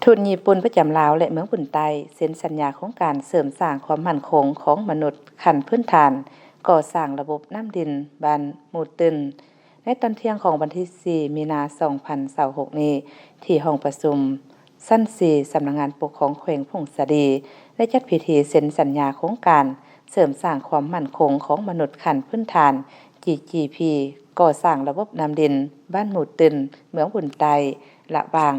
ທູດຍີ່ປຸ່ນປະຈຳລາວ ແລະ ເມືອງບຸນໃຕ້ ເຊັນສັນຍາໂຄງການເສີມສ້າງຄວາມໝັ້ນຄົງຂອງມະນຸດຂັ້ນພື້ນຖານ, ກໍ່ສ້າງລະບົບນ້ຳດິນບ້ານໝູ່ຕື່ນ. ໃນຕອນທ່ຽງຂອງວັນທີສີ່ ມີນາ ສອງພັນຊາວຫົກນີ້, ທີ່ຫ້ອງປະຊຸມຊັ້ນສີ່ ສຳນັກງານປົກຄອງແຂວງຜົ້ງສາລີ ໄດ້ຈັດພິທີເຊັນສັນຍາໂຄງການເສີມສ້າງຄວາມໝັ້ນຄົງຂອງມະນຸດຂັ້ນພື້ນຖານ ຈີຈີພີ ກໍ່ສ້າງລະບົບນ້ຳດິນບ້ານໝູ່ຕື່ນ ເມືອງບຸນໃຕ້ ລະຫວ່າງ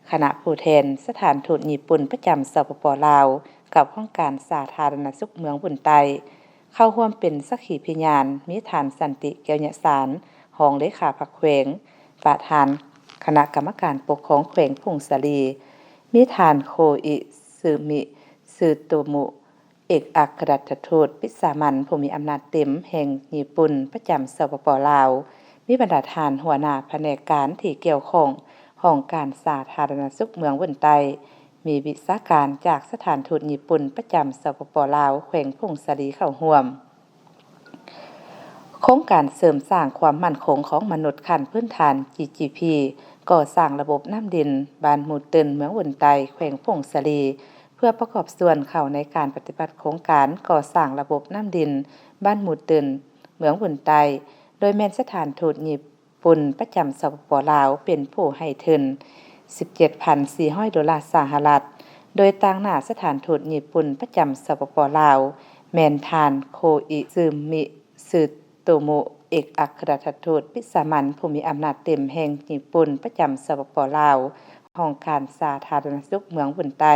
ຄະນະຜູ້ແທນສະຖານທູດຍີ່ປຸ່ນປະຈຳ ສປປ ລາວ ກັບຫ້ອງການສາທາລະນະສຸກເມືອງບຸນໃຕ້. ເຂົ້າຮ່ວມເປັນສັກຂີພິຍານ ມີທ່ານ ສັນຕິ ແກ້ວຍະສານ ຮອງເລຂາພັກແຂວງ, ປະທານຄະນະກຳມະການປົກຄອງແຂວງຜົ້ງສາລີ, ມີທ່ານ ໂຄອິຊຶມິ ຊຶໂຕມຸ ເອກອັກຄະລັດຖະທູດວິສາມັນຜູ້ມີອຳນາດເຕັມແຫ່ງຍີ່ປຸ່ນປະຈຳ ສປປ ລາວ, ມີບັນດາທ່ານຫົວໜ້າພະແນກການທີ່ກ່ຽວຂ້ອງ ຫ້ອງການສາທາລະນະສຸກເມືອງບຸນໃຕ້, ມີວິຊາການຈາກສະຖານທູດຍີ່ປຸ່ນປະຈຳ ສປປ ລາວ ແຂວງຜົ້ງສາລີເຂົ້າຮ່ວມ. ໂຄງການເສີມສ້າງຄວາມໝັ້ນຄົງຂອງມະນຸດຂັ້ນພື້ນຖານ ຈີຈີພີ ກໍ່ສ້າງລະບົບນ້ຳດິນບ້ານໝູ່ຕື່ນ ເມືອງບຸນໃຕ້ ແຂວງຜົ້ງສາລີ ເພື່ອປະກອບສ່ວນເຂົ້າໃນການປະຕິບັດໂຄງການກໍ່ສ້າງລະບົບນ້ຳດິນບ້ານໝູ່ຕື່ນ ເມືອງບຸນໃຕ້, ໂດຍແມ່ນສະຖານທູດຍີ່ປຸ່ນປະຈຳ ສປປ ລາວ ເປັນຜູ້ໃຫ້ທຶນ ສິບເຈັດພັນສີ່ຮ້ອຍໂດລາສະຫະລັດ, ໂດຍຕາງໜ້າສະຖານທູດຍີ່ປຸ່ນປະຈຳ ສປປ ລາວ ແມ່ນທ່ານ ໂຄອິຊຶມິ ຊຶໂຕມຸ ເອກອັກຄະລັດຖະທູດວິສາມັນຜູ້ມີອຳນາດເຕັມແຫ່ງຍີ່ປຸ່ນປະຈຳ ສປປ ລາວ, ຫ້ອງການສາທາລະນະສຸກເມືອງບຸນໃຕ້,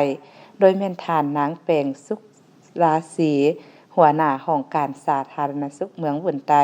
ໂດຍແມ່ນທ່ານນາງ ແປງສຸກລາສີ ຫົວໜ້າຫ້ອງການສາທາລະນະສຸກເມືອງບຸນໃຕ້.